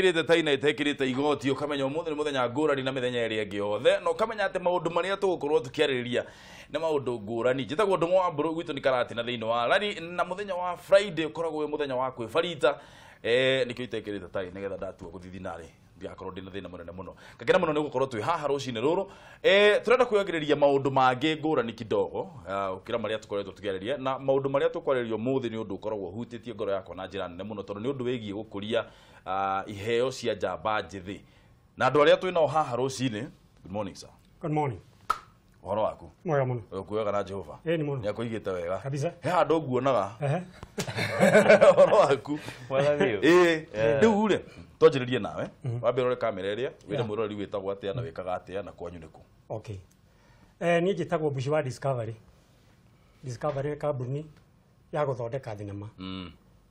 Ĩkĩrĩte taina ĩtekĩrĩte igoti ũkamenya ũmũthĩ nĩ mũthenya ngũrani na mĩthenya ĩrĩa ĩngĩ yothe, na ũkamenya atĩ maũndũ marĩa tũgũkorwo tũkĩarĩrĩria nĩ maũndũ ngũrani. Njĩtagwo Ndũng'ũ wa Mbũrũ, gwitũ nĩ Karatina thĩinĩ wa Rari, na mũthenya wa Friday ũkoragwo wĩ mũthenya wa kwĩbarita. Nĩkĩo itekĩrĩte tai nĩgetha ndatua gũthiĩ thinarĩ ndigakorwo ndĩna thĩna mũnene mũno. Ngakena mũno nĩ gũkorwo twĩ haha rũcinĩ rũrũ. Tũrenda kwĩyongereria maũndũ mangĩ ngũrani kidogo gũkĩra marĩa tũkoretwo tũkĩarĩria, na maũndũ marĩa tũkwarĩrĩria ũmũthĩ nĩ ũndũ ũkoragwo ũhutĩtie ngoro yakwa na njĩra nene mũno, tondũ nĩ ũndũ wĩgiĩ gũkũria iheo cia njamba njĩthĩ na andũ arĩa twĩ nao haha rũcinĩ. Good morning, sir. Good morning. Ũhoro waku? Mwega mũno. Ũkuoyaga na Jehova? Ĩni mũno. Nĩ akũigĩte wega? Kabisa. He handũ nguonaga. Ehe. Ũhoro waku? Mwega biũ. Ĩĩ, rĩu rĩ, twanjĩrĩrie nawe. Wambe ũrore kamera ĩrĩa wĩre mwĩroreri wĩtagwo atĩa na wĩkaga atĩa na kwanyu nĩkũ. Okay. Niĩ njĩtagwo Mbuci wa Discovery. Discovery nĩ kambuni ya gũthondeka thinema.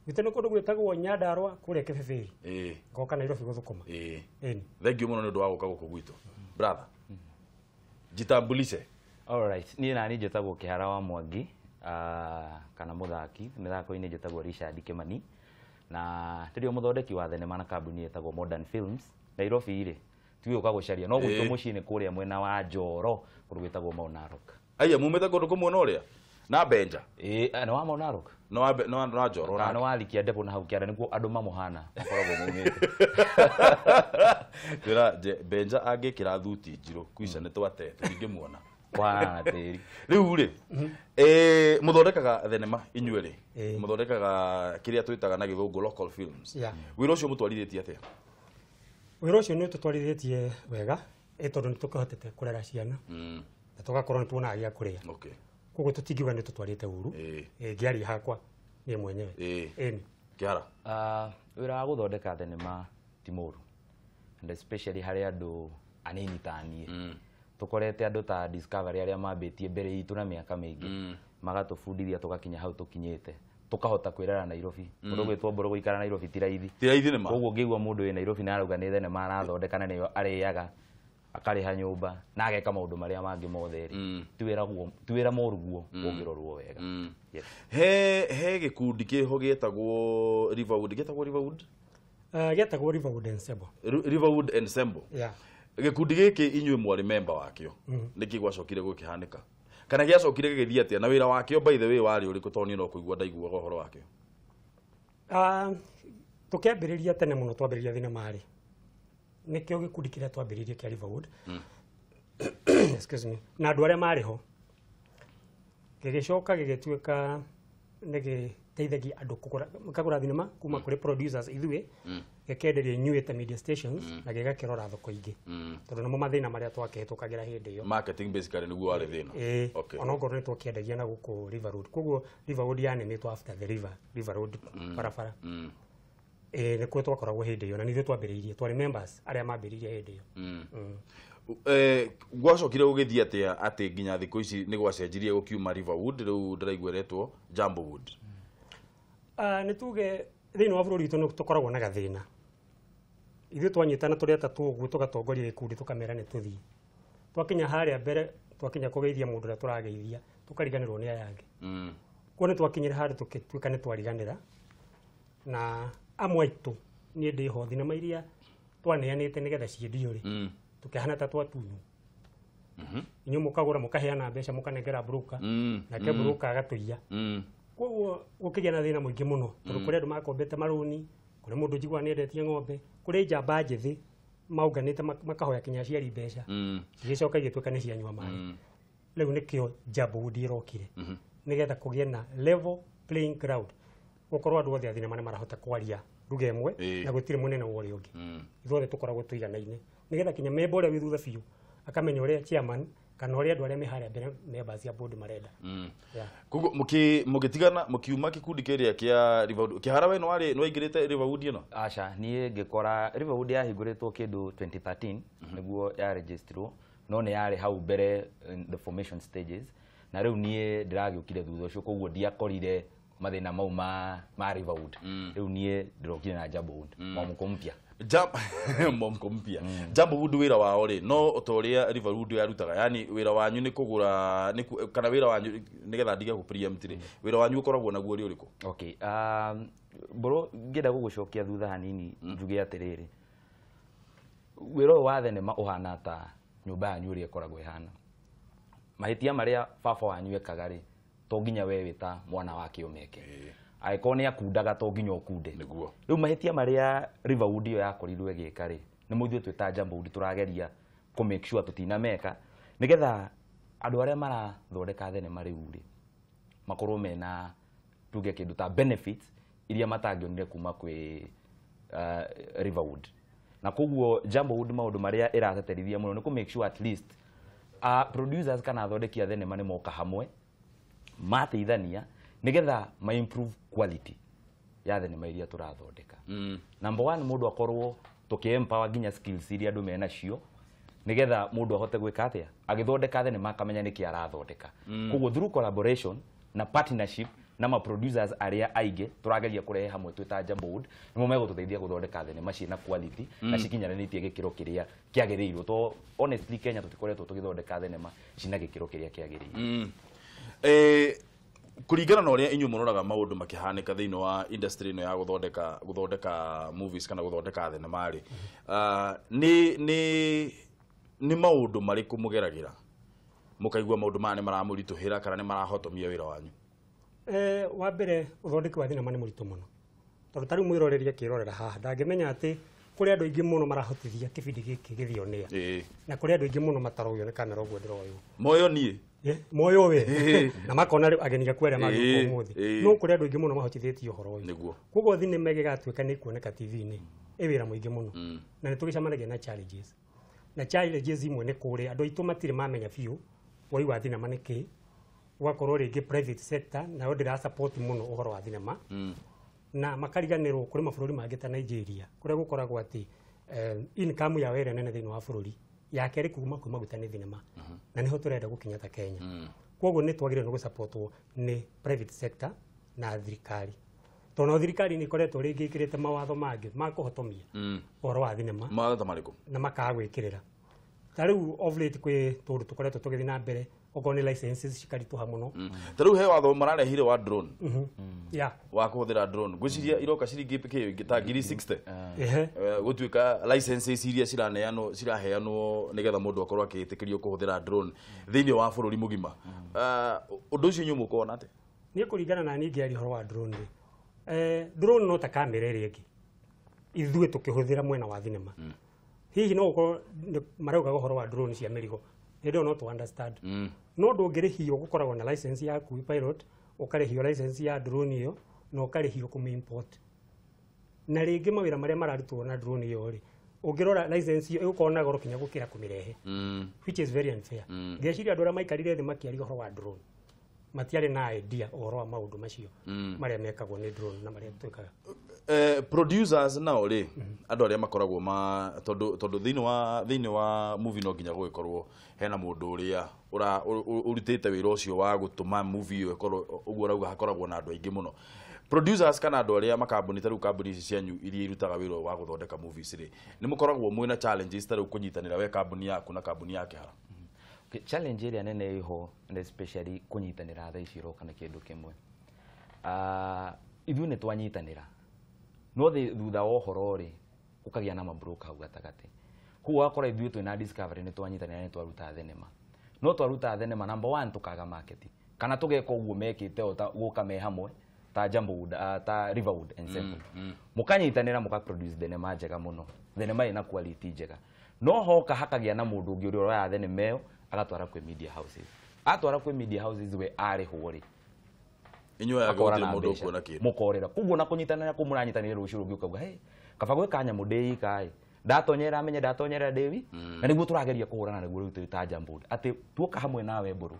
Gwitũ nĩ kũndũ gwĩtagwo Nyandarũa kũrĩa Kĩbĩbĩri. Ngoka Nairobi gũthũkũma. Ĩni. Thank you mũno nĩ ũndũ wa gũka gũkũ gwitũ. Brother, jitambulishe. Alright, niĩ nani njĩtagwo Kĩhara wa Mwangi, kana mũthaki mĩthako-inĩ njĩtagwo Richard Kĩmani, na ndĩrĩ mũthondeki wa thenema na kambuni ĩtagwo Modern Films Nairobi rĩ, tiũka gũcaria no gwitũ mũciĩ nĩ kũrĩa mwena wa Njoro kũndũ gwĩtagwo Mount Narok. Aya mumĩte kũndũ kũmwe na ũrĩa na Benja? Ĩĩ, nĩ wa Mount Narok. No wa Njoro? Kana nĩ wa Likia Depot na hau kĩanda nĩkuo andũ mamũhana makoragwo maumĩte. Twĩra Benja angĩkĩra thuti njirũ kwica nĩ twate tũtingĩmuona. Kũhana na tĩri. Rĩu rĩ, mũthondekaga thenema inyuĩ rĩ, mũthondekaga kĩrĩa twĩtaga na gĩthũngũ local films. Wĩra ũcio mũtwarithĩtie atĩa? Wĩra ũcio nĩ ũtũtwarithĩtie wega, ĩ tondũ nĩ tũkĩhotete kũrera ciana na tũgakorwo nĩ tuonaga gĩa kũrĩa. Koguo tũtingiuga nĩ tũtwarĩte ũru. Ngĩaria hakwa niĩ mwenyewe. Ĩni. Kĩhara. Wĩra wa gũthondeka thenema ti mũru, and especially harĩ andũ anini ta niĩ. Tũkorete andũ ta Discovery arĩa mambĩtie mbere itũ na mĩaka mĩingĩ, magatũbundithia tũgakinya hau tũkinyĩte, tũkahota kwĩrera Nairobi. Mũndũ gwĩtwo Mbũrũ gũikara Nairobi ti raithi. Ti raithi nĩ ma. Koguo ngĩigua mũndũ wĩ Nairobi na arauga nĩ thenema arathondeka na nĩyo arĩaga, akarĩha nyũmba na ageka maũndũ marĩa mangĩ mothe rĩ, ti wĩra guo, ti wĩra mũru guo ũngĩrorwo wega. Yes. He gĩkundi kĩho gĩtagwo Riverwood, gĩtagwo Riverwood? Gĩetagwo Riverwood Ensemble. Riverwood Ensemble. Yeah. Gĩkundi gĩkĩ inyuĩ mwarĩ member wakĩo, nĩkĩ gwacokire gũkĩhanĩka, kana gĩacokire gĩgĩthiĩ atĩa, na wĩra wakĩo by the way warĩ ũrĩkũ, tondũ niĩ no kũigua ndaiguaga ũhoro wakĩo? Tũkĩambĩrĩria tene mũno, twambĩrĩria thinema rĩ, nĩkĩo gĩkundi kĩrĩa twambĩrĩirie kĩa Riverwood, excuse me, na andũ arĩa marĩ ho, gĩgĩcoka gĩgĩtuĩka nĩ gĩteithagia andũ kũgũra, makagũra thinema kuma kũrĩ producers ithuĩ, gĩkenderia inyuĩ ta media stations, na gĩgakĩrora thoko ingĩ, tondũ nĩmo mathĩna marĩa twakĩhĩtũkagĩra hĩndĩ ĩyo. Marketing basically nĩguo warĩ thĩna. Ĩĩ, onokorwo nĩ twakĩendagia na gũkũ River Road, koguo River Road yanĩmĩtwo after the river, River Road barabara. Ĩĩ, nĩkuo twakoragwo hĩndĩ ĩyo, na nithuĩ twambĩrĩirie, twarĩ members arĩa mambĩrĩirie hĩndĩ ĩyo. Gwacokire gũgĩthiĩ atĩa atĩ nginya thikũ ici nĩ gwacenjirie gũkiuma Riverwood, rĩu ndĩraigua ĩretwo Jambowood? Nĩ tuge thĩinĩ wa bũrũri witũ nĩ tũkoragwo na gathĩna. Ithuĩ twanyitana tũrĩ atatũ ũguo tũgatongoria gĩkundi, tũkamera nĩ tũthiĩ. Twakinya harĩa mbere, twakinya kũgeithia mũndũ ũrĩa tũrageithia, tũkariganĩrwo nĩ aya angĩ. Kuo nĩ twakinyire handũ tũgĩtuĩka nĩ twariganĩra, na amwe aitũ, niĩ ndĩho, thinema iria twaneanĩte nĩgetha ciendio rĩ, tũkĩhana ta twatunywo. Inyuĩ mũkagũra, mũkaheana mbeca, mũkanengera broker, nake broker agatũiya. Koguo gũkĩgĩa na thĩna mũingĩ mũno, tondũ kũrĩ andũ makombete marũni, kũrĩ mũndũ njiguaga nĩ endetie ng'ombe, kũrĩ njamba njĩthĩ maũnganĩte makahoya kinya aciari mbeca, cigĩcoka igĩtuĩka nĩ cianyua maĩ. Rĩu nĩkĩo Jambowood ĩrokire, nĩgetha kũgĩe na level playing ground, gũkorwo andũ othe a thinema nĩ marahota kwaria lugha ĩmwe na gũtirĩ mũnene wa ũrĩa ũngĩ. Ithuothe tũkoragwo tũiganaine, nĩgetha kinya memba ũrĩa wĩ thutha biũ akamenya ũrĩa chairman kana ũrĩa andũ arĩa me harĩa mbere members ya board marenda. Yeah. Koguo mũgĩtigana mũkiuma gĩkundi kĩrĩa kĩa Riverwood. Kĩhara, we nĩwarĩ nĩwaingĩrĩte Riverwood ĩno? Aca, niĩ ngĩkora Riverwood yahingũrĩtwo kĩndũ 2013 nĩguo yaregisterwo, no nĩ yarĩ hau mbere in the formation stages, na rĩu niĩ ndĩragĩũkire thutha ũcio, koguo ndiakorire mathĩna mau ma Riverwood. Rĩu niĩ ndĩrokire na Jambowood, mwamũko mpya. Mwamũko mpya. Jambowood wĩra wao rĩ, no ta ũrĩa Riverwood yarutaga, yani wĩra wanyu nĩ kũgũra nĩ kana wĩra wanyu, nĩgetha ndige gũ preempt rĩ, wĩra wanyu ũkoragwo naguo ũrĩ ũrĩkũ? Okay, mbũrũ ngĩenda gũgũcokia thutha hanini njuge atĩrĩrĩ, Wĩra ũyũ wa thenema ũhana ta nyũmba yanyu ũrĩa ĩkoragwo ĩhana. Mahĩtia marĩa baba wanyu ekaga rĩ, to nginya we wĩ ta mwana wake ũmeke. Angĩkorwo nĩ akundaga to nginya ũkunde. Nĩguo. Rĩu mahĩtia marĩa Riverwood ĩyo yakorirwo ĩgĩka rĩ, nĩmo ithuĩ twĩ ta Jambowood tũrageria kũ make sure tũtinameka, nĩgetha andũ arĩa marathondeka thenema rĩu rĩ, makorwo mena tuge kĩndũ ta benefits iria matangĩonire kuma kwĩ Riverwood. Na koguo Jambowood maũndũ marĩa ĩrateterithia mũno nĩ kũ make sure at least producers kana athondeki a thenema nĩ moka hamwe mateithania nĩgetha ma improve quality ya thenema iria tũrathondeka. Number one, mũndũ akorwo tũkĩ empower nginya skills iria andũ menacio nĩgetha mũndũ ahote gwĩka atĩa agĩthondeka thenema akamenya nĩkĩ arathondeka. Koguo through collaboration na partnership na ma producers arĩa aingĩ tũrageria kũrehe hamwe twĩ ta Jambowood, nĩmo megũtũteithia gũthondeka thenema ciĩna quality na cikinyanĩrĩtie gĩkĩro kĩrĩa kĩagĩrĩirwo. To honestly Kenya tũtikoretwo tũgĩthondeka thenema cina gĩkĩro kĩrĩa kĩagĩrĩire. Kũringana na ũrĩa inyuĩ mũroraga maũndũ makĩhanĩka thĩinĩ wa industry ĩno ya gũthondeka movies kana gũthondeka thenema rĩ, nĩ maũndũ marĩkũ mũgeragĩra mũkaigua maũndũ maya nĩ maramũritũhĩra kana nĩ marahotomia wĩra wanyu? Wa mbere ũthondeki wa thenema nĩ mũritũ mũno, tondũ ta rĩu mwĩroreri akĩrorera haha ndangĩmenya atĩ kũrĩ andũ aingĩ mũno marahotithia kĩbindi gĩkĩ gĩthiĩ on air, na kũrĩ andũ aingĩ mũno mataroywo nĩ kamera ũguo ndĩroywo. Moyo niĩ. Moyo we. Na makona rĩu ageni aku arĩa magĩũka ũmũthĩ. No kũrĩ andũ aingĩ mũno mahotithĩtie ũhoro ũyũ. Nĩguo. Koguo thenema ĩgĩgatuĩka nĩ ĩkuoneka TV-inĩ, ĩ wĩra mũingĩ mũno. Na nĩ tũgĩcemanagia na challenges. Na challenges imwe nĩ kũrĩa andũ aitũ matirĩ mamenya biũ woi wa thenema nĩ kĩ. Ũgakorwo rĩngĩ private sector nayo ndĩra support mũno ũhoro wa thenema. Na makariganĩrwo kũrĩ mabũrũri mangĩ ta Nigeria kũrĩa gũkoragwo atĩ income yao ĩrĩa nene thĩinĩ wa bũrũri ya kerĩ kuma kwĩ maguta nĩ thenema. Na nĩho tũrenda gũkinya ta Kenya. Koguo nĩ twagĩrĩirwo nĩ gũsupportwo nĩ private sector na thirikari, tondũ no thirikari nĩ ĩkoretwo rĩngĩ ĩkĩrĩte mawatho mangĩ ma kũhotomia ũhoro wa thenema. Mawatho ta marĩkũ? Na makaga gwĩkĩrĩra. Ta rĩu of late kwĩ tũndũ tũkoretwo tũgĩthiĩ na mbere, okorwo nĩ licenses cikaritũha mũno. Ta rĩu he watho mararehire wa drone. Yeah. Wa kũhũthĩra drone. Ngwĩciria iroka ciringi kĩ ta 60,000. Gũtuĩka licenses iria ciraneanwo ciraheanwo nĩgetha mũndũ akorwo akĩĩtĩkĩrio kũhũthĩra drone thĩinĩ wa bũrũri mũgima. Ũndũ ũcio inyuĩ mũkona atĩa? Niĩ kũringana na niĩ ngĩaria ũhoro wa drone rĩ, drone no ta kamera ĩrĩa ĩngĩ ithuĩ tũkĩhũthĩra mwena wa thenema. Hihi no ũkorwo maraugaga ũhoro wa drone cia mĩrigo, hĩndĩ ĩyo no tũ understand. No ndũngĩrĩhio gũkoragwo na license yaku pilot, ũkarĩhio license ya drone ĩyo na ũkarĩhio kũmĩ import. Na rĩngĩ mawĩra marĩa mararutwo na drone ĩyo rĩ, ũngĩrora license ĩyo ĩgũkorwo na goro kinya gũkĩra kũmĩrehe, which is very unfair. Ngeciria andũ arĩa maikarire thĩ makĩaria ũhoro wa drone matiarĩ na idea ũhoro wa maũndũ macio marĩa mekagwo nĩ drone na marĩa twĩkaga. Producers nao rĩ, andũ arĩa makoragwo ma tondũ thĩinĩ wa movie no nginya gũgĩkorwo hena mũndũ ũrĩa ũrutĩte wĩra ũcio wa gũtũma movie ĩyo ĩkorwo ũguo ũrauga hakoragwo na andũ aingĩ mũno. Producers kana andũ arĩa makambuni ta rĩu kambuni ici cianyu iria irutaga wĩra wa gũthondeka movies rĩ, nĩ mũkoragwo mwĩna challenges ta rĩu kũnyitanĩra we kambuni yaku na kambuni ya Kĩhara? Okay, challenge ĩrĩa nene ĩho and especially kũnyitanĩra thaa ici ĩroka nĩ kĩndũ kĩmwe. Ithuĩ nĩ twanyitanĩra no thutha wa ũhoro rĩ ũkagĩa na mabroka hau gatagatĩ. Koguo ũgakora ithuĩ twĩna Discovery nĩ twanyitanĩra nĩ twaruta thenema, no twaruta thenema number one tũkaga market kana tũgeka ũguo mekĩte o ta gũka me hamwe ta Jambowood, ta Riverwood Ensemble. Mũkanyitanĩra mũka produce thenema njega mũno, thenema ĩna quality njega, no hoka hakagĩa na mũndũ ũngĩ ũrĩa ũroya thenema ĩyo agatwara kwĩ media houses. Atwara kwĩ media houses we arĩhwo rĩ, inyuĩ aya akora gũtirĩ na mũndũ mbeca ũkuona kĩndũ. Mũkorera. Koguo na kũnyitanĩra kũu mũranyitanĩra rũciũ rũngĩ ũkauga hey, kaba gwĩka nyamũ ndĩika ĩ ndatonyera menye ndatonyera ndĩwi. Na nĩguo tũrageria kũhũrana naguo rĩu twĩ ta Jambowood atĩ tuoka hamwe nawe Mbũrũ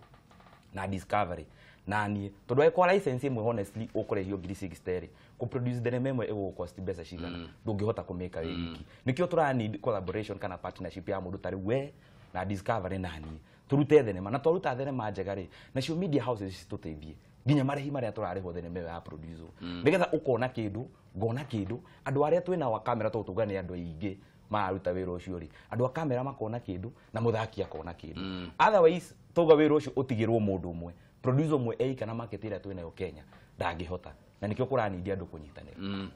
na Discovery na niĩ, tondũ angĩkorwo license ĩmwe honestly ũkũrĩhio 60,000 rĩ, kũ produce thenema ĩmwe ĩgũgũcost mbeca cigana, ndũngĩhota kũmĩka wĩ wiki. Nĩkĩo tũra need collaboration kana partnership ya mũndũ ta rĩu we na Discovery na niĩ tũrute thenema, na twaruta thenema njega rĩ, nacio media houses citũteithie nginya marĩhi marĩa tũrarĩhwo thenema ĩyo ya produce, nĩgetha ũkona kĩndũ ngona kĩndũ. Andũ arĩa twĩna wa kamera tondũ tuga nĩ andũ aingĩ mararuta wĩra ũcio rĩ, andũ a kamera makona kĩndũ na mũthaki akona kĩndũ. Otherwise tuga wĩra ũcio ũtigĩrwo mũndũ ũmwe, producer ũmwe eika na market ĩrĩa twĩnayo Kenya ndangĩhota. Na nĩkĩo kũranindi andũ kũnyitanĩra.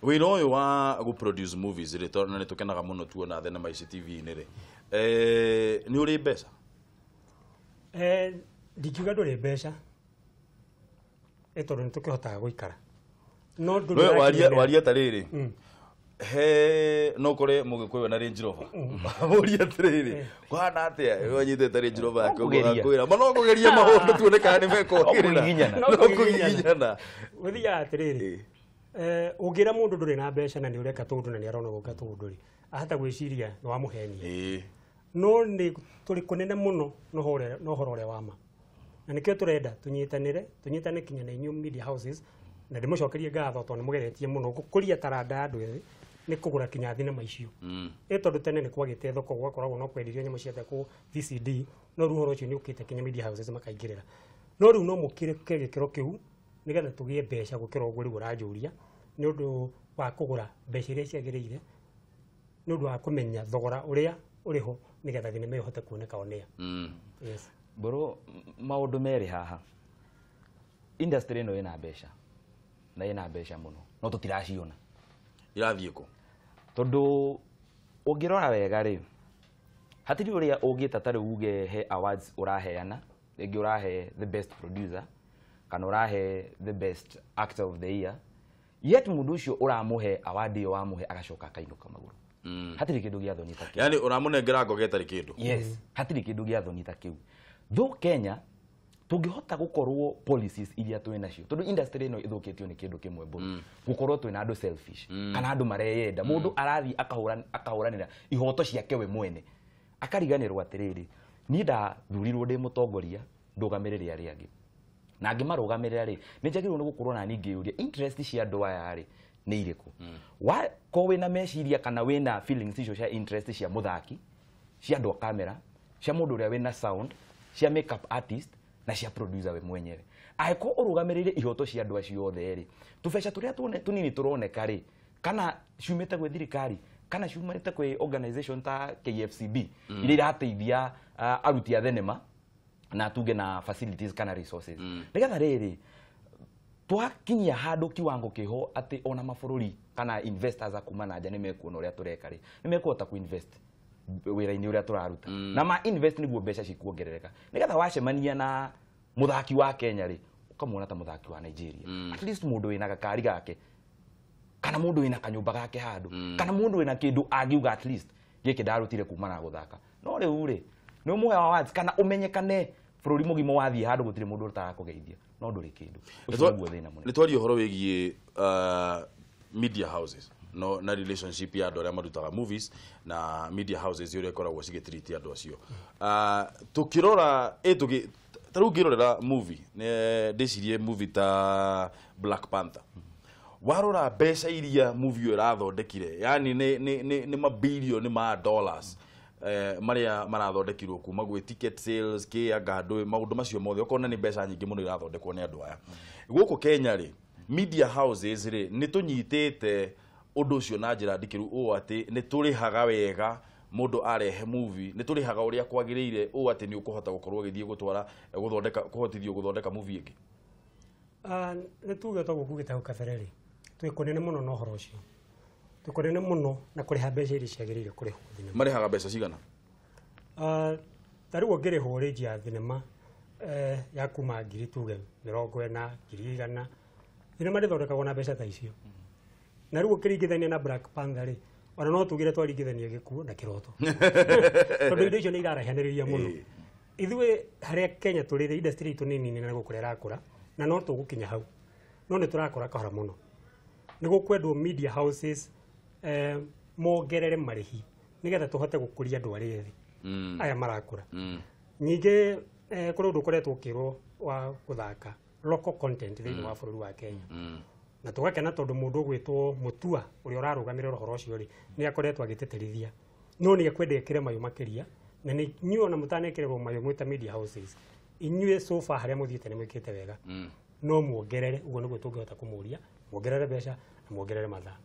Wĩra ũyũ wa gũ produce movies rĩ, tondũ nĩ tũkenaga mũno tuona thenema ici TV-inĩ rĩ, nĩ ũrĩ mbeca? Ndingiuga ndũrĩ mbeca, tondũ nĩ tũkĩhotaga gũikara. No ndũrĩ We waria ũrakinyanĩra. Waria ta rĩrĩ, he no kore mũgĩkũyũ na Range Rover, mũrie atĩrĩrĩ, kũhana atĩa wanyitĩte Range Rover yake ũguo? Kũgeria. Akwĩra ma no kũgeria maũndũ tuone kana nĩ mekwagĩrĩra. Kũgiginyana. No kũgiginyana. Gũthiaga atĩrĩrĩ, ũngĩra mũndũ ndũrĩ na mbeca na nĩ ũreka tũndũ na nĩ arona gũka tũndũ rĩ, ahota gwĩciria nĩ wamũhenia. No nĩ tũrĩ kũnene mũno na ũhoro ũrĩa wa ma, na nĩkĩo tũrenda tũnyitanĩre, tũnyitane kinya na inyuĩ media houses, na ndĩmũcokerie ngatho tondũ nĩ mũgeretie mũno gũkũria taranda ya andũ ethĩ nĩ kũgũra kinya thinema icio. Tondũ tene nĩ kwagĩte thoko, gwakoragwo no kwendirio nyamũ cietagwo VCD, no rĩu ũhoro ũcio nĩ ũkĩte kinya media houses makaingĩrĩra. No rĩu no mũkĩrĩke gĩkĩro kĩu nĩgetha tũgĩe mbeca gũkĩra ũguo rĩu ũranjũria, nĩ ũndũ wa kũgũra mbeca iria ciagĩrĩire, nĩ ũndũ wa kũmenya thogora ũrĩa ũrĩ ho nĩgetha thinema ĩyo ĩhote kuoneka on air. Yes. Mbũrũ, maũndũ merĩ haha. Industry ĩno ĩna mbeca na ĩna mbeca mũno, no tũtiraciona. Irathiĩ kũ? Tondũ ũngĩrora wega rĩ, hatirĩ ũrĩa ũngĩta ta rĩu uge he awards ũraheana, rĩngĩ ũrahe the best producer kana ũrahe the best actor of the year, yet mũndũ ũcio ũramũhe award ĩyo wamũhe agacoka akainũka magũrũ. Hatirĩ kĩndũ gĩa thoni ta kĩu. Yani ũramũnengera ngoga ĩtarĩ kĩndũ. Yes, hatirĩ kĩndũ gĩa thoni ta kĩu. Though Kenya tũngĩhota gũkorwo policies iria twĩ nacio, tondũ industry ĩno ĩthũkĩtio nĩ kĩndũ kĩmwe, mbũrũ, gũkorwo twĩna andũ selfish kana andũ mareyenda. Mũndũ arathiĩ akahũranĩra ihoto ciake we mwene, akariganĩrwo atĩrĩrĩ, niĩ ndathurirwo ndĩ mũtongoria ndũgamĩrĩre arĩa angĩ, na ngĩmarũgamĩrĩra rĩ, nĩ njagĩrĩirwo nĩ gũkorwo na niĩ ngĩyũria interest cia andũ aya rĩ nĩ irĩkũ. Wakorwo wĩna meciria kana wĩna feelings icio cia interest cia mũthaki, cia andũ a kamera, cia mũndũ ũrĩa wĩna sound, cia makeup artist na cia producer we mwenyewe, angĩkorwo ũrũgamĩrĩire ihoto cia andũ acio othe rĩ, tũbeca tũrĩa tũnini tũroneka rĩ, kana ciumĩte gwĩ thirikari kana ciumĩte kwĩ organization ta KFCB iria irateithia aruti a thenema na tuge na facilities kana resources, nĩgetha rĩrĩ twakinyia handũ kiwango kĩho atĩ ona mabũrũri kana investors a kuma na nja nĩ mekuona ũrĩa tũreka rĩ, nĩ mekũhota kuinvest wĩra-inĩ ũrĩa tũraruta. Na ma invest nĩguo mbeca cikuongerereka, nĩgetha wacemania na mũthaki wa Kenya rĩ, ũkamuona ta mũthaki wa Nigeria, at least mũndũ wĩna gakari gake kana mũndũ wĩna kanyũmba gake handũ kana mũndũ wĩna kĩndũ angiuga at least gĩkĩ ndarutire kuma na gũthaka. No rĩu rĩ, nĩ ũmũhe awards kana ũmenyekane bũrũri mũgima, wathiĩ handũ gũtirĩ mũndũ ũtarakũgeithia, no ndũrĩ kĩndũ. Ũcio nĩguo thĩna mũnene. Nĩ twaria ũhoro wĩgiĩ media houses no na relationship ya andũ arĩa marutaga movies na media houses ũrĩa ĩkoragwo cigĩtiriti andũ acio. Tũkĩrora ĩ tũgĩ ta rĩu ngĩrorera movie, ndĩcirie movie ta Black Panther, warora mbeca iria movie ĩyo ĩrathondekire, yani nĩ mabilioni ma dollars marĩa marathondekirwo kuma gwĩ ticket sales kĩ anga ndũ maũndũ macio mothe, ũkona nĩ mbeca nyingĩ mũno irathondekwo nĩ andũ aya. Gũkũ Kenya rĩ, media houses rĩ, nĩ tũnyitĩte ũndũ ũcio na njĩra ndikĩru ũũ atĩ nĩ tũrĩhaga wega mũndũ arehe movie, nĩ tũrĩhaga ũrĩa kwagĩrĩire ũũ atĩ nĩ ũkũhota gũkorwo ũgĩthiĩ gũtwara gũthondeka kũhotithio gũthondeka movie ĩngĩ? Nĩ tuge toguo kugĩte hau kabere rĩ, twĩ kũnene mũno na ũhoro ũcio, twĩ kũnene mũno na kũrĩha mbeca iria ciagĩrĩire kũrĩhwo thinema. Marĩhaga mbeca cigana? Ta rĩu ũngĩrĩhwo range ya thinema ya kuma ngiri tuge 40, 100,000, thinema ndĩthondekagwo na mbeca ta icio. Na rĩu ũkĩringithania na Black Panther rĩ, ona no tugire twaringithania gĩkuũ na kĩroto, tondũ indo icio nĩ iraraihanĩrĩria mũno. Ithuĩ harĩa Kenya tũrĩ rĩ, industry itũ nĩ nini na gũkũra ĩrakũra, na no tũgũkinya hau, no nĩ tũrakũra kahora mũno. Nĩ gũkwendwo media houses mongerere marĩhi nĩgetha tũhote gũkũria andũ arĩa ethĩ aya marakũra. Ningĩ kũrĩ ũndũ ũkoretwo ũkĩrwo wa gũthaka local content thĩinĩ wa bũrũri wa Kenya, na tũgakena tondũ mũndũ ũgwĩtwo Mũtua ũrĩa ũrarũgamĩrĩra ũhoro ũcio rĩ, nĩ akoretwo agĩtĩtĩrithia, no nĩ ekwenda ĩkĩre mayũ makĩria. Na nĩ inyuĩ ona mũtanekĩrĩrwo mayũ mwĩta media houses, inyuĩ so far harĩa mũthiĩte nĩ mwĩkĩte wega, no muongerere. Ũguo nĩguo tũngĩhota kũmũria muongerere mbeca na muongerere mathaa.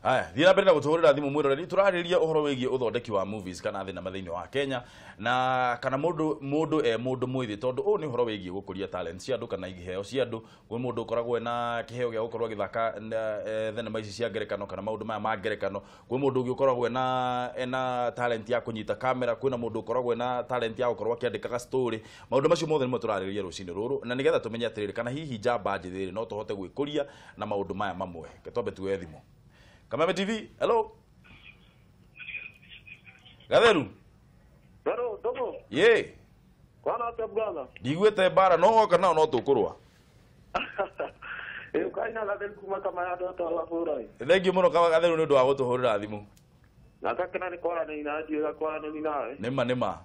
Aya, thiĩ na mbere na gũtũhũrĩra thimũ mwĩroreri, tũrarĩrĩria ũhoro wĩgiĩ ũthondeki wa movies kana thinema thĩinĩ wa Kenya na kana mũndũ e mũndũ mwĩthĩ, tondũ ũũ nĩ ũhoro wĩgiĩ gũkũria talent cia andũ kana iheo cia andũ. Kwĩ mũndũ ũkoragwo ena kĩheo gĩa gũkorwo agĩthaka thenema ici cia ngerekano kana maũndũ maya ma ngerekano. Kwĩ mũndũ ũngĩ ũkoragwo ena talent ya kũnyita kamera, kwĩna mũndũ ũkoragwo ena talent ya gũkorwo akĩandĩkaga story. Maũndũ macio mothe nĩmo tũrarĩrĩria rũcinĩ rũrũ, na nĩgetha tũmenye atĩrĩrĩ kana hihi njamba njĩthĩ rĩ no tũhote gwĩkũria na maũndũ maya mamwe. Reke twambe tuoye thimũ. Kameme TV, hello. Gatheru. Hello, dogo. Ye. Kwana atia brother? Ndiguĩte mbara no woka nao no tũkũrũa. Ĩ ukaina Gatheru kuma kama ya ndota wa bũrai. Thengiũ mũno Gatheru nĩ ũndũ wa gũtũhũrĩra thimũ. Na gakena nĩ kwaranĩria na ndiũĩ kwaranĩria nawe. Nĩma nĩma.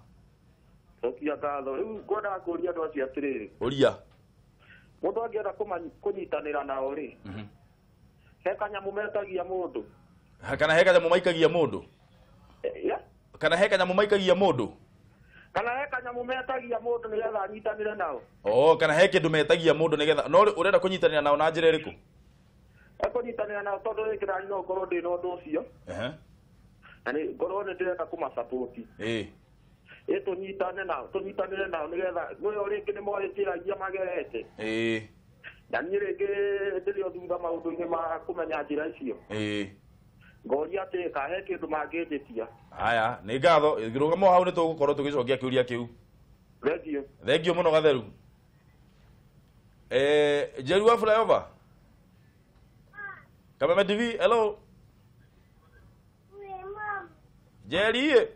Cokia ngatho. Rĩu ngwendaga kũũria andũ acio atĩrĩrĩ. Ũria. Mũndũ angĩenda kũnyitanĩra nao rĩ, he kanyamũ metagia mũndũ. Kana he kanyamũ maikagia mũndũ? Kana he kanyamũ maikagia mũndũ? Kana he kanyamũ metagia mũndũ nĩgetha anyitanĩre nao. Oh, kana he kĩndũ metagia mũndũ nĩgetha. No ũrenda kũnyitanĩra nao na njĩra ĩrĩkũ? Ekũnyitanĩra nao tondũ rĩngĩ nani no ngorwo ndĩ na ũndũ ũcio. Na nĩ ngorwo nĩ ndĩrenda kũmasupport. Ĩ tũnyitane nao, tũnyitanĩre nao nĩgetha nĩyo rĩngĩ nĩ moĩ njĩra iria magerete. Na niĩ rĩngĩ ndĩrĩ o thutha maũndũ-inĩ ma kũmenya njĩra icio. Ngoria atĩ ka he kĩndũ mangĩnjĩtia. Aya, nĩ ngatho. Rũgama hau nĩ tũgũkorwo tũgĩcokia kĩũria kĩu. Thengiũ. Thengiũ mũno Gatheru. Njeru wa flyover. Kameme TV, hello. Njeri.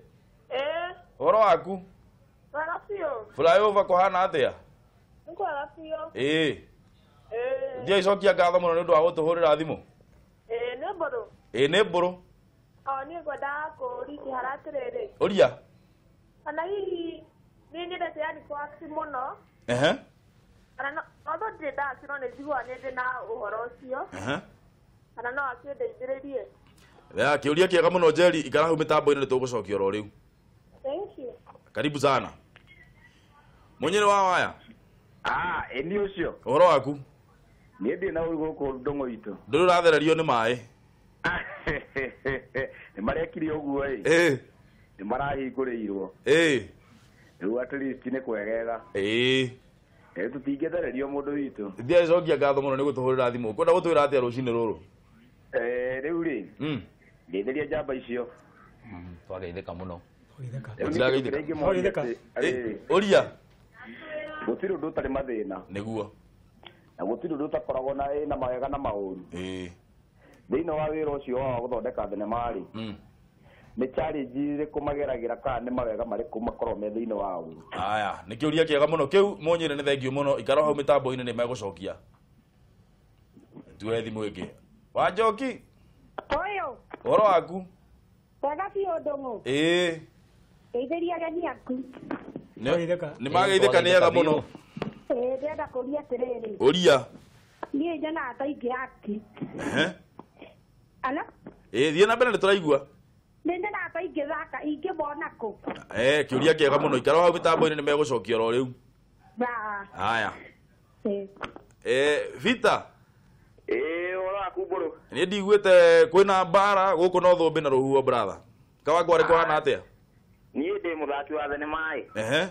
Ũhoro waku? Wega biũ. Flyover kũhana atĩa? Nĩ kwega biũ. Ndiĩ icokia ngatho mũno nĩ ũndũ wa gũtũhũrĩra thimũ. Nĩ mbũrũ. Ĩ nĩ mbũrũ. O niĩ ngwendaga kũũria kĩhara atĩrĩrĩ. Ũria. Kana hihi niĩ nyendete yani kũ-act mũno. Kana no ndirĩ nda-act no nĩ njiguaga nĩ ndĩ na ũhoro ũcio. Kana no akĩndeithĩrĩrie. Ya, kĩũria kĩega mũno Njeri, ikara hau mĩtambo-inĩ nĩ tũgũcokia oro rĩu. Thank you. Karibu sana. Mũnyĩrĩ wa waya. Ah, ĩ ũcio. Ũhoro waku? Niĩ ndĩ na ũru gũkũ ndũng'ũ itũ. Ndũrĩ ũrathererio nĩ maĩ. Nĩ marekire ũguo ĩ. Nĩ marahingũrĩirwo. Rĩu at least nĩ kwegega. Tũtingĩthererio mũndũ witũ. Thiĩ cokia ngatho mũno nĩ gũtũhũrĩra thimũ. Kwenda gũtwĩra atĩa rũcinĩ rũrũ? Rĩu rĩ. Ngeithĩria njamba icio. Twageithĩka mũno. Twageithĩka. Ũria. Gũtirĩ ũndũ ũtarĩ mathĩna. Nĩguo. Na gũtirĩ ũndũ ũtakoragwo na ĩna mawega na maũru. Thĩinĩ wa wĩra ũcio wa gũthondeka thenema rĩ, nĩ challenge irĩkũ mageragĩra kana nĩ mawega marĩkũ makoragwo me thĩinĩ wa ũru? Aya, nĩ kĩũria kĩega mũno kĩu Mũnyĩrĩ, nĩ thengiũ mũno. Ikara hau mĩtambo-inĩ nĩ megũcokia. Tuoe thimũ ĩngĩ. Wanjoki. Ũyũ. Ũhoro waku? Wega biũ Ndũng'ũ. Ngeithĩria ageni aku. Nĩ mageithĩka nĩ ega mũno. Ndĩrenda kũũria atĩrĩrĩ. Ũria. Niĩ nyonaga ta ingĩ-act. Alo? Thiĩ na mbere nĩ tũraigua. Nĩ nyonaga ta ingĩthaka, ingĩmona kũ? Kĩũria kĩega mũno. Ikara hau mĩtambo-inĩ nĩ megũcokia oro rĩu. Haya. Vita. Ũhoro waku mbũrũ? Niĩ ndiguĩte kwĩna mbara gũkũ no thũmbĩ na rũhuho brother. Kawangware kũhana atĩa? Niĩ ndĩ mũthaki wa thenema ĩ.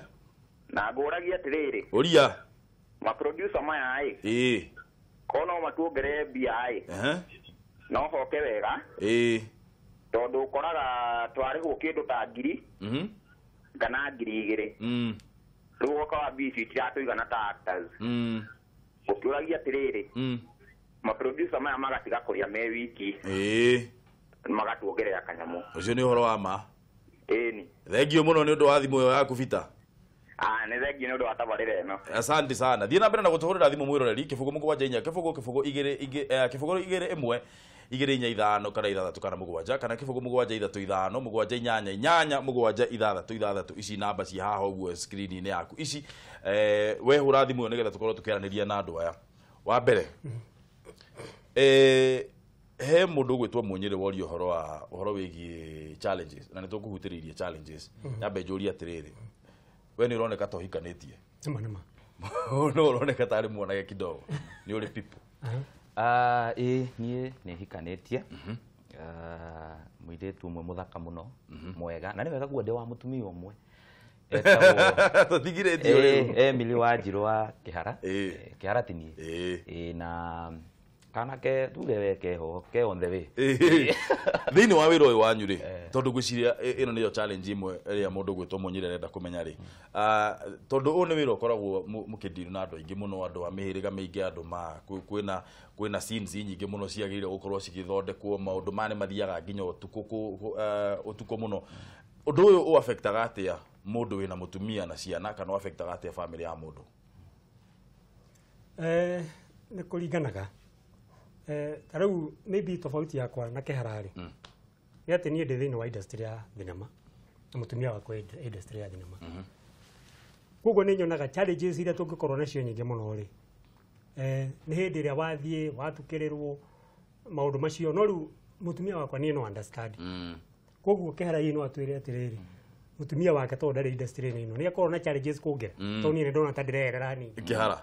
Na ngũragia atĩrĩrĩ. Ũria. Maproducer maya ĩ. Ko no matuongerere mbia ĩ. No hoke wega. Tondũ ũkoraga twarĩhwo kĩndũ ta 1,000 kana 2,000. Rĩu ũgakora mbia icio itiratũigana ta actors. Ũkĩũragia atĩrĩrĩ. Maproducer maya magatiga kũrĩa me wiki. Magatuongerera kanyamũ. Ũcio nĩ ũhoro wa ma. Ĩni. Thengiũ mũno nĩ ũndũ wa thimũ ĩyo yaku Vita. Nĩ thengiũ nĩ ũndũ wa tabarĩra ĩno. Asante sana. Thiĩ na mbere na gũtũhũrĩra thimũ mwĩroreri 0 7 4 0 0 2 0 2 1 2 4 5 kana 6 kana 7 kana 0 7 3 5 7 8 8 7 6 6. Ici namba ci haha ũguo screen-inĩ yaku. Ici we hũra thimũ ĩyo nĩgetha tũkorwo tũkĩaranĩria na andũ aya. Wa mbere he mũndũ ũgwĩtwo Mũnyĩrĩ woria ũhoro wa ũhoro wĩgiĩ challenges na nĩ tũkũhutĩrĩirie challenges. Nyambe njũrie atĩrĩrĩ, we nĩ ũroneka ta ũhikanĩtie? Nĩma nĩma. No ũroneka tarĩ mwanake kidogo. Nĩ ũrĩ people? Ĩ niĩ nĩ hikanĩtie. Mũirĩtu ũmwe mũthaka mũno, mwega, na nĩ wega kuga ndĩ wa mũtumia ũmwe. Tũtigirĩtio rĩu. Emily Wanjirũ wa Kĩhara. Kĩhara ti niĩ. Na kanake tuge we keho ke on the way. Thĩinĩ wa wĩra ũyũ wanyu rĩ, tondũ ngwĩciria ĩno nĩyo challenge ĩmwe ĩrĩa mũndũ gwĩtwo Mũnyire arenda kũmenya rĩ, tondũ ũyũ nĩ wĩra ũkoragwo mũkĩndiru na andũ aingĩ mũno, andũ a mĩhĩrĩga mĩingĩ, andũ ma kwĩna scenes nyingĩ mũno ciagĩrĩire gũkorwo cigĩthondekwo, maũndũ maya nĩ mathiaga nginya ũtukũ ũtukũ mũno. Ũndũ ũyũ ũaffectaga atĩa mũndũ wĩna mũtumia na ciana, kana ũaffectaga atĩa family ya mũndũ? Nĩ kũringanaga. Ta rĩu maybe tofauti yakwa na Kĩhara rĩ, nĩ atĩ niĩ ndĩ thĩinĩ wa industry ya thinema na mũtumia wakwa ĩ industry ya thinema. Koguo nĩ nyonaga challenges iria tũngĩkorwo nacio nyingĩ mũno rĩ, nĩ hĩndĩ ĩrĩa wathiĩ watukĩrĩrwo maũndũ macio, no rĩu mũtumia wakwa niĩ no understand. Koguo Kĩhara hihi no atwĩre atĩrĩrĩ, mũtumia wake tondũ ndarĩ industry-inĩ ĩno nĩ akorwo na challenges kũngĩra, tondũ niĩ nĩ ndona ta ndĩrerera hanini. Kĩhara.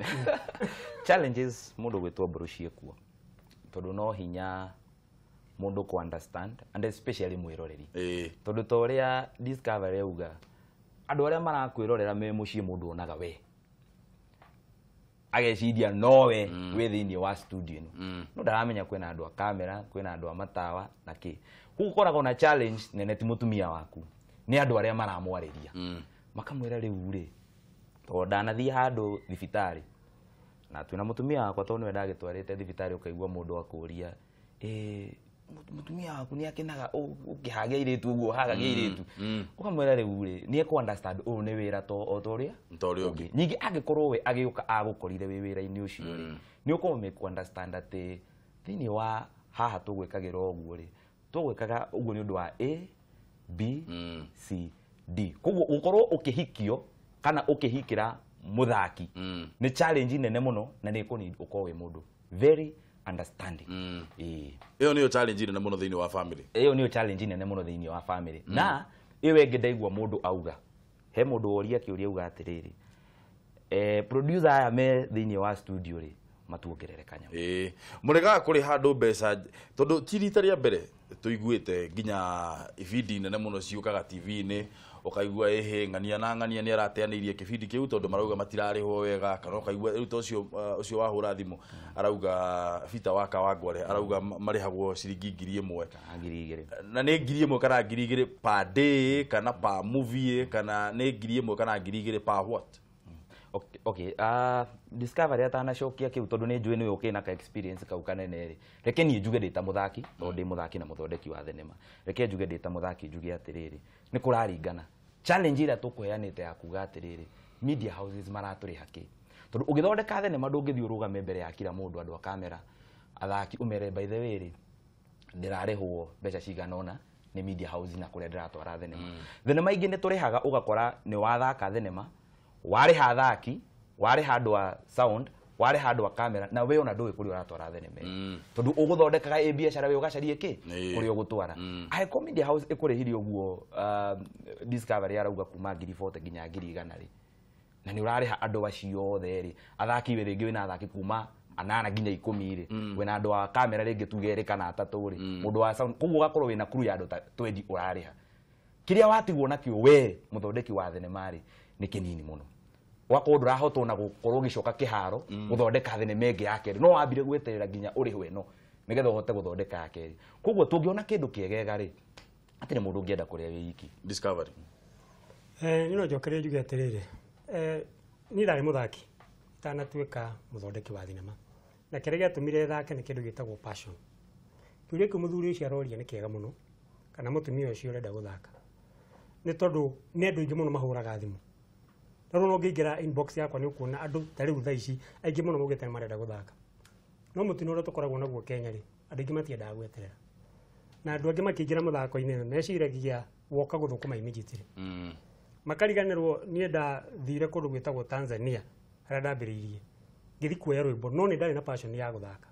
Challenges mũndũ gwĩtwo mbũrũ ciĩkuo, tondũ no hinya mũndũ kũ understand, and especially mwĩroreri. Tondũ ta ũrĩa Discovery auga, andũ arĩa marakwĩrorera me mũciĩ mũndũ onaga we, ageciria nowe wĩ thĩinĩ wa studio ĩno, no ndaramenya kwĩna andũ a kamera, kwĩna andũ a matawa na kĩ. Koguo ũkoragwo na challenge nene ti mũtumia waku, nĩ andũ arĩa maramwarĩria, makamwĩra rĩu rĩ, tondũ ndanathiĩ handũ thibitarĩ na twĩna mũtumia wakwa, tondũ nĩwe ndagĩtwarĩte thibitarĩ, ũkaigua mũndũ akũria, mũtumia waku nĩ akenaga ũkĩhaga airĩtu ũguo ũhagagia airĩtu, ũkamwĩra rĩu rĩ, nĩ ekũ understand ũyũ nĩ wĩra to o ta ũrĩa ũngĩ. Ningĩ angĩkorwo we agĩũka agũkorire wĩ wĩra-inĩ ũcio rĩ, nĩ ũkũmũ understand atĩ thĩinĩ wa haha tũgwĩkagĩra ũguo rĩ, tũgwĩkaga ũguo nĩ ũndũ wa A B C D. Koguo ũkorwo ũkĩhikio kana ũkĩhikĩra mũthaki nĩ challenge nene mũno, na nĩ ĩkũni ũkorwo wĩ mũndũ very understanding. Ĩyo nĩyo challenge nene mũno thĩinĩ wa family. Ĩyo nĩyo challenge nene mũno thĩinĩ wa family. Na ĩyo ĩngĩ ndaigua mũndũ auga, he mũndũ woria kĩũria auga atĩrĩrĩ, producer aya me thĩinĩ wa studio rĩ, matuongerere kanyamũ. Mũregaga kũrĩ handũ mbeca, tondũ ti rita rĩa mbere tũiguĩte nginya ibindi nene mũno ciũkaga TV-inĩ, ũkaigua ĩhĩ ng'ania na ng'ania nĩ arateanĩirie kĩbindi kĩu tondũ marauga matirarĩhwo wega, kana ũkaigua rĩu ta ũcio wahũra thimũ arauga Peter wa Kawangware arauga marĩhagwo ciringi 1,000 kana 2,000, na nĩ 1,000 kana 2,000 per day kana per movie, kana nĩ 1,000 kana 2,000 per what? Okay, Discovery atanacokia kĩu tondũ nĩ njũĩ nĩwe ũkĩna ka experience kau kanene rĩ, reke niĩ njuge ndĩ ta mũthaki, tondũ ndĩ mũthaki na mũthondeki wa thenema, reke njuge ndĩ ta mũthaki njuge atĩrĩrĩ, nĩ kũraringana challenge ĩrĩa tũkũheanĩte ya kuga atĩrĩrĩ, media houses maratũrĩha kĩ, tondũ ũgĩthondeka thenema ndũngĩthiĩ ũrũgame mbere ya kila mũndũ, andũ a kamera, athaki, ũmere by the way rĩ, ndĩrarĩhwo mbeca cigana ũna nĩ media house na kũrĩa ndĩratwara thenema. Thenema ingĩ nĩ tũrĩhaga ũgakora nĩ wathaka thenema, warĩha athaki, warĩha andũ a sound, warĩha andũ a kamera, na we ona ndũĩ kũrĩa ũratwara thenema ĩyo, tondũ ũgũthondekaga ĩ biacara we ũgacarie kĩ kũrĩa ũgũtwara. Angĩkorwo media house ĩkũrĩhirie ũguo, Discovery arauga kuma 40,000 nginya 100,000 rĩ, na nĩ ũrarĩha andũ acio othe rĩ, athaki we rĩngĩ wĩna athaki kuma 8 nginya 10 rĩ, wĩna andũ a kamera rĩngĩ tuge 2 kana 3 rĩ, mũndũ wa sound, koguo ũgakorwo wĩna crew ya andũ ta 20 ũrarĩha. Kĩrĩa watigwo nakĩo we mũthondeki wa thenema rĩ, nĩ kĩnini mũno, ũgakorwo ndũrahota ona gũkorwo ũgĩcoka kĩharo gũthondeka thenema ĩngĩ ya kerĩ, no wambire gweterera nginya ũrĩhwo ĩno nĩgetha ũhote gũthondeka ya kerĩ. Koguo tũngĩona kĩndũ kĩegega rĩ, hatirĩ mũndũ ũngĩenda kũrĩa wĩ iki. Discovery. Niĩ no njokerie njuge atĩrĩrĩ, niĩ ndarĩ mũthaki itanatuĩka mũthondeki wa thinema, na kĩrĩa gĩatũmire thake nĩ kĩndũ gĩtagwo passion. Kĩũria kĩu mũthuri ũcio aroria nĩ kĩega mũno, kana mũtumia ũcio ũrenda gũthaka, nĩ tondũ nĩ andũ aingĩ mũno mahũraga thimũ. Na rĩu no ũngĩingĩra inbox yakwa nĩ ũkuona andũ ta rĩu thaa ici aingĩ mũno maugĩte nĩ marenda gũthaka. No mũtino ũrĩa tũkoragwo naguo Kenya rĩ, andũ aingĩ matiendaga gweterera, na andũ angĩ makĩingĩra mũthako-inĩ meciragia woka gũthũkũma immediately. Makariganĩrwo niĩ ndathire kũndũ gwĩtagwo Tanzania harĩa ndambĩrĩirie, ngĩthiĩ kuoya rwĩmbo, no nĩ ndarĩ na passion ya gũthaka.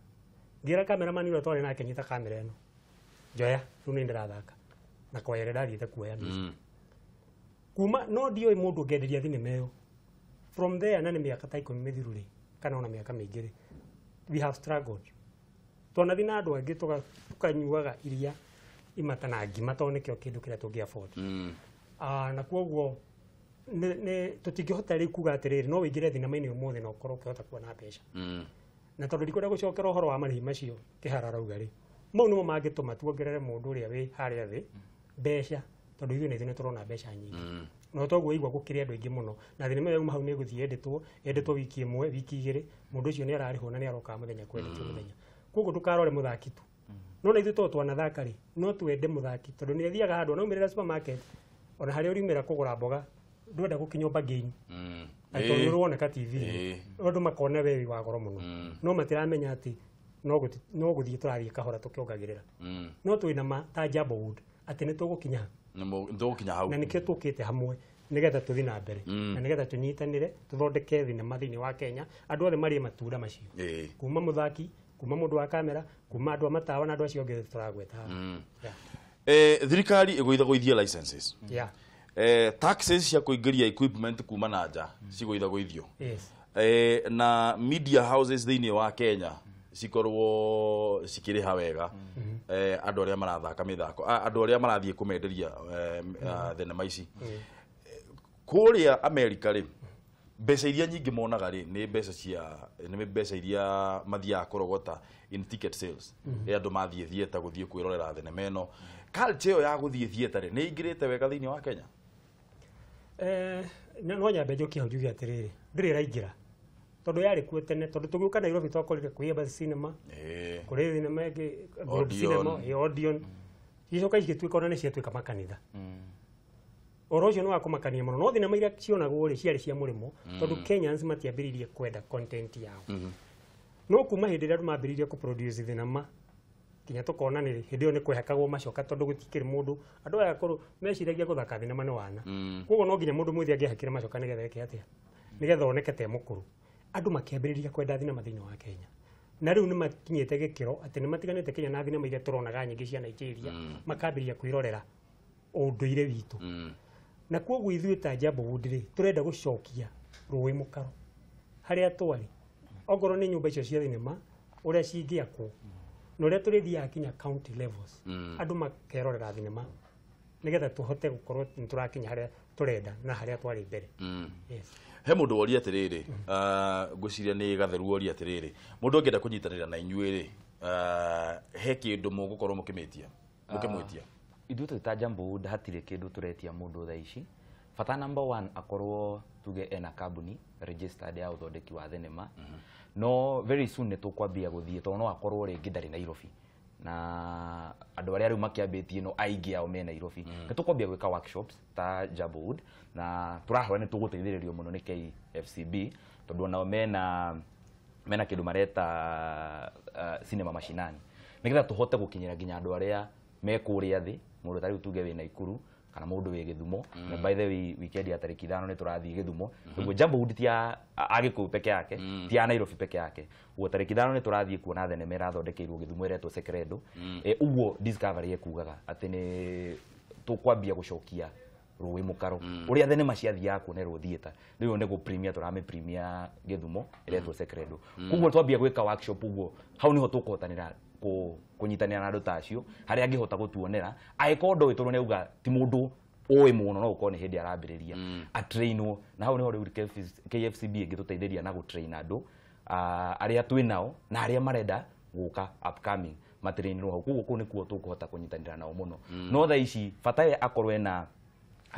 Ngĩra cameraman ũrĩa twarĩ nake, nyita kamera ĩno, njoya, rĩu nĩ ndĩrathaka, na kwaya ĩrĩa ndathiĩte kuoya mbica. Kuma no ndiũĩ mũndũ ũngĩenderia thinema ĩyo. From there, na nĩ mĩaka ta 10 mĩthiru rĩ, kana ona mĩaka mĩingĩ rĩ, we have struggled. Twanathi na andũ angĩ tũkanyuaga iria imata na ngima tondũ nĩkĩo kĩndũ kĩrĩa tũngĩ afford. Na kwoguo nĩ tũtingĩhota rĩu kuga atĩrĩrĩ no wĩingĩre thinema-inĩ ũmũthĩ na ũkorwo ũkĩhota kuona mbeca. Na tondũ ndikwenda gũcokera ũhoro wa marĩhi macio Kĩhara arauga rĩ, mau nĩmo mangĩtũma tuongerere mũndũ ũrĩa wĩ harĩa thĩ mbeca, tondũ ithuĩ na ithuĩ nĩ tũrona mbeca nyingĩ. Na toguo igua gũkĩrĩ andũ aingĩ mũno na thinema ĩyo yauma hau nĩ ĩgũthiĩ endetwo wiki ĩmwe, wiki igĩrĩ, mũndũ ũcio nĩ ararĩhwo na nĩ arokaga mũthenya kwendetwo mũthenya. Koguo ndũkarore mũthaki tu. No na ithuĩ tondũ twanathaka rĩ, no twende mũthaki tondũ nĩ athiaga handũ anaumĩrĩra supermarket, ona harĩa ũriumĩra kũgũra mboga ndwenda gũkinywo bargain. Tondũ nĩ ũroneka TV-inĩ. Andũ makona we wĩ wa goro mũno. No matiramenya atĩ no gũthiĩ tũrathiĩ kahora tũkĩongagĩrĩra. No twĩna ma ta Jambo Wood atĩ nĩ tũgũkinya hau. Na nĩkĩo tũkĩte hamwe nĩgetha tũthiĩ na mbere na nĩgetha tũnyitanĩre tũthondeke thinema thĩinĩ wa Kenya, andũ othe marĩe matunda macio. Kuma mũthaki, kuma mũndũ wa kamera, kuma andũ a matawa na andũ acio angĩ tũragweta haha. Thirikari ĩgũithagũithia licenses. Taxes cia kũingĩria equipment kuma na nja cigũithagũithio. Na media houses thĩinĩ wa Kenya cikorwo cikĩrĩha wega andũ arĩa marathaka mĩthako, andũ arĩa marathiĩ kũmenderia thenema ici. Kũrĩa America rĩ, mbeca iria nyingĩ monaga rĩ nĩ mbeca cia nĩ mbeca iria mathiaga kũrogota in ticket sales. Rĩrĩa andũ mathiĩ theatre gũthiĩ kwĩrorera thenema ĩno. Culture ĩyo ya gũthiĩ theatre rĩ nĩ ĩingĩrĩte wega thĩinĩ wa Kenya? No nyambe njokie hau njuge atĩrĩrĩ, ndĩrĩ ĩraingĩra tondũ yarĩ kuo tene, tondũ tũgĩũka Nairobi twakorire kwĩ Embassy Cinema, kũrĩ thinema ĩngĩ Globe Cinema, Odeon. Icoka igĩtuĩka ona nĩ ciatuĩka makanitha. Ũhoro ũcio nĩ wa kũmakania mũno, no thinema iria cionagwo rĩ ciarĩ cia mũrĩmo tondũ Kenyans matiambĩrĩirie kwenda content yao. No kuma hĩndĩ ĩrĩa andũ mambĩrĩirie kũproduce thinema nginya tũkona nĩ hĩndĩ ĩyo nĩ kwehakagwo macoka tondũ gũtikĩrĩ mũndũ, andũ aya akũrũ meciragia gũthaka thinema nĩ wana. Koguo no nginya mũndũ mwĩthĩ angĩahakire macoka nĩgetha eke atĩa, nĩgetha oneke ta e mũkũrũ. Andũ makĩambĩrĩria kwenda thinema thĩinĩ wa Kenya. Na rĩu nĩ makinyĩte gĩkĩro atĩ nĩ matiganĩte Kenya na thinema iria tũronaga nyingĩ cia Nigeria, makambĩrĩria kwĩrorera ũndũire witũ. Na koguo ithuĩ ta Jambo Wood rĩ, tũrenda gũcokia rũĩ mũkaro harĩa twarĩ. Ongorwo nĩ nyũmba icio cia thinema ũrĩa cingĩakwo na ũrĩa tũrĩthiaga kinya county levels, andũ makerorera thinema nĩgetha tũhote gũkorwo nĩ tũrakinya harĩa tũrenda na harĩa twarĩ mbere. Yes. He mũndũ woria atĩrĩrĩ, ngwĩciria nĩ Gatheru woria atĩrĩrĩ, mũndũ angĩenda kũnyitanĩra na inyuĩ rĩ, he kĩndũ mũgũkorwo mũkĩmĩtia, mũkĩmwĩtia? Ithuĩ twĩ ta Jambo Wood hatirĩ kĩndũ tũretia mũndũ thaa ici. Bata number one akorwo tuge ena kambuni registered ya ũthondeki wa thenema. No very soon nĩ tũkwambia gũthiĩ tondũ no akorwo rĩngĩ ndarĩ Nairobi. Na andũ arĩa rĩu makĩambĩtie no aingĩ ao me Nairobi. Nĩ tũkwambia gwĩka workshops ta Jambo Wood na tũrahoya nĩ tũgũteithĩrĩrio mũno nĩ KFCB tondũ onao mena kĩndũ mareta cinema mashinani nĩgetha tũhote gũkinyĩra nginya andũ arĩa me kũrĩa thĩ, mũndũ ta rĩu tuge wĩ Naikuru kana mũndũ wĩ Gĩthumo. Na by the way weekend ya tarĩki 5 nĩ tũrathiĩ Gĩthumo. Ũguo Jambo Wood ti ya Agĩkũyũ peke yake, ti ya Nairobi peke yake. Ũguo tarĩki 5 nĩ tũrathiĩ kuona thenema ĩrathondekeirwo Gĩthumo ĩretwo Secredo. Ũguo Discovery ĩkugaga atĩ nĩ tũkwambia gũcokia rũĩ mũkaro ũrĩa thenema ciathiaga kuonerwo theatre. Rĩu nĩ gũ premier tũramĩ premier Gĩthumo ĩretwo Secredo. Koguo twambia gwĩka workshop ũguo hau nĩho tũkũhotanĩra kũnyitanĩra na andũ ta acio harĩa angĩhota gũtuonera angĩkorwo ndoĩ tondũ nĩ auga ti mũndũ ũĩ mũno no gũkorwo nĩ hĩndĩ arambĩrĩria atrainwo, na hau nĩho rĩu KFCB ĩngĩtũteithĩria na gũtrain andũ arĩa twĩ nao na arĩa marenda gũka upcoming matrainirwo hau. Koguo kũu nĩkuo tũkũhota kũnyitanĩra nao mũno. No thaa ici bata ye akorwo ena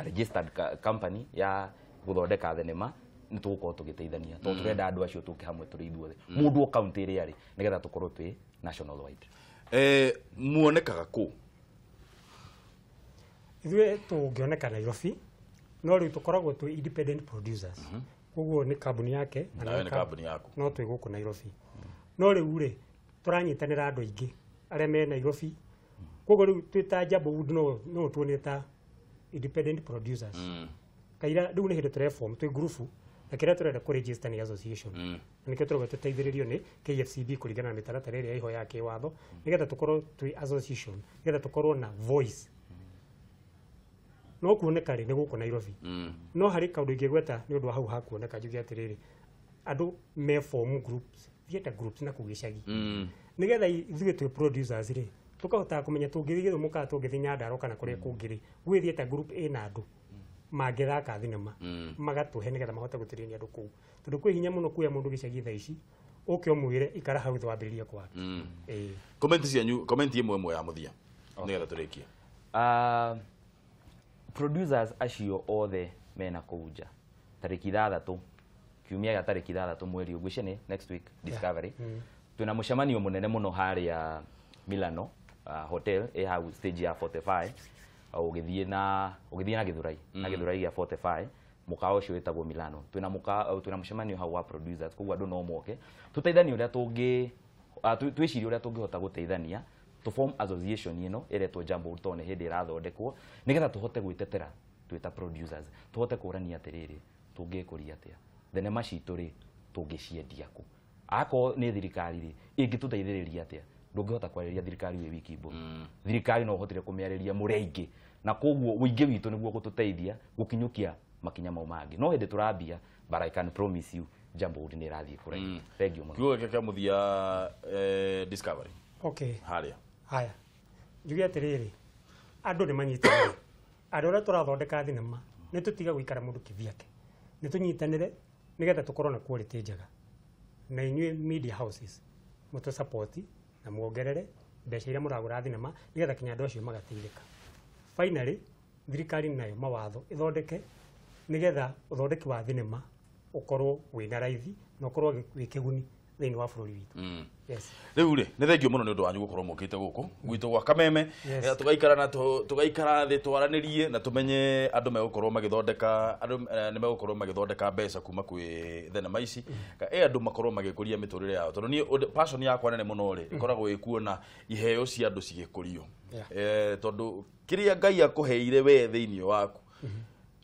registered company ya gũthondeka thenema nĩ tũgũkorwo tũgĩteithania tondũ tũrenda andũ acio tũke hamwe tũrĩ ithuothe mũndũ o county ĩrĩa arĩ nĩgetha tũkorwo twĩ national wide. Muonekaga kũ? Ithuĩ tũngĩoneka Nairobi, no rĩu tũkoragwo twĩ independent producers. Koguo nĩ kambuni yake na nĩ kambuni yaku, no twĩ gũkũ Nairobi. No rĩu rĩ tũranyitanĩra andũ aingĩ arĩa me Nairobi. Koguo rĩu twĩ ta Jambo Wood no tuone ta independent producers. Kaira rĩu nĩ hĩndĩ tũreform twĩ ngurubu na kĩrĩa tũrenda kũ register nĩ association. Na nĩkĩo tũrauga tũteithĩrĩrio nĩ KFCB kũringana na mĩtaratara ĩrĩa ĩho ya kĩwatho nĩgetha tũkorwo twĩ association, nĩgetha tũkorwo na voice. No kuoneka rĩ nĩ gũkũ Nairobi. No harĩ kaũndũ ingĩgweta nĩ ũndũ wa hau hakuoneka njuge atĩrĩrĩ, andũ me form groups, theatre groups na kũu gĩcagi. Nĩgetha ithuĩ twĩ producers rĩ Tũkahotaga kũmenya tũngĩthiĩ Gĩthumo kana tũngĩthiĩ Nyandarua kana kũrĩa kũngĩ rĩ, gwĩ theatre group ĩna andũ mangĩthaka thinema magatũhe nĩgetha mahote gũtĩrĩria andũ kũu, tondũ kwĩ hinya mũno kuoya mũndũ gĩcagi thaa ici ũke ũmwĩre ikara hau thĩ wambĩrĩrie kwa. Comment cianyu, comment ĩmwe ĩmwe ya mũthia nĩgetha tũrĩkie. Producers acio othe mena kũu nja tarĩki 6 kiumia gĩa tarĩki 6 mweri ũyũ, ngwĩciria nĩ next week Discovery, twĩna mũcemanio mũnene mũno harĩa Milano hotel ĩ hau stage ya 45, ũgĩthiĩ na Gĩthurai, na Gĩthurai gĩa 45, mũkawa ũcio wĩtagwo Milano. Twĩna twĩna mũcemanio hau wa producers, koguo andũ no moke tũteithanie ũrĩa tũngĩ twĩcirie ũrĩa tũngĩhota gũteithania to form association ĩno ĩretwo Jambo tondũ nĩ hĩndĩ ĩrathondekwo nĩgetha tũhote gwĩtetera twĩ ta producers, tũhote kũrania atĩrĩrĩ tũngĩkũria atĩa thenema citũ rĩ tũngĩciendia kũ, akorwo nĩ thirikari rĩ ĩngĩtũteithĩrĩria atĩa. Ndũngĩhota kwarĩria thirikari wĩ wiki mbũ, thirikari no ũhotire kũmĩarĩria mũrĩ aingĩ, na koguo ũingĩ witũ nĩguo gũtũteithia gũkinyũkia makinya mau mangĩ. No hĩndĩ tũrambia, but I can promise you Jambo nĩ ĩrathiĩ kũraihu. Thank you mũno. Kiugo gĩake kĩa mũthia, Discovery. Okay. Harĩa haya njuge atĩrĩrĩ, andũ nĩ manyitanĩre, andũ arĩa tũrathondeka thinema nĩ tũtiga gũikara mũndũ kivyake, nĩ tũnyitanĩre nĩgetha tũkorwo na quality njega, na inyuĩ media houses mũtũ support na muongerere mbeca iria mũragũra thinema nĩgetha kinya andũ acio magateithĩka. Finally, thirikari nayo mawatho ĩthondeke nĩgetha ũthondeki wa thinema ũkorwo wĩna raithi na ũkorwo wĩ kĩguni thĩinĩ wa bũrũri witũ. Yes. Rĩu rĩ nĩ thengio mũno nĩ ũndũ wanyu gũkorwo mũkĩte gũkũ gwitũ gwa Kameme. Tũgaikara na tũgaikara thĩ twaranĩrie na tũmenye andũ megũkorwo magĩthondeka, andũ nĩ megũkorwo magĩthondeka mbeca kuma kwĩ thenema ici, ĩ andũ makorwo magĩkũria mĩtũrĩre yao, tondũ niĩ passion yakwa nene mũno rĩ ĩkoragwo ĩ kuona iheo cia andũ cigĩkũrio, tondũ kĩrĩa Ngai akũheire we thĩinĩ waku,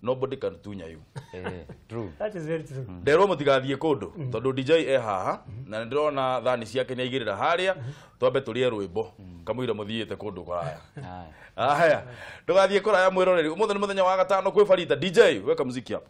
nobody can tunya you. True. That is very true. Nderwo mũtigathiĩ kũndũ tondũ DJ e haha na nĩndĩrona thani ciake nĩaigĩrĩra harĩa, twambe tũrĩe rwĩmbo kamũira mũthiĩte kũndũ kũraya. Haya, ndũgathiĩ kũraya mwĩroreri, ũmũthĩ nĩ mũthenya wa gatano kwĩ Farita. DJ weka muziki hapo.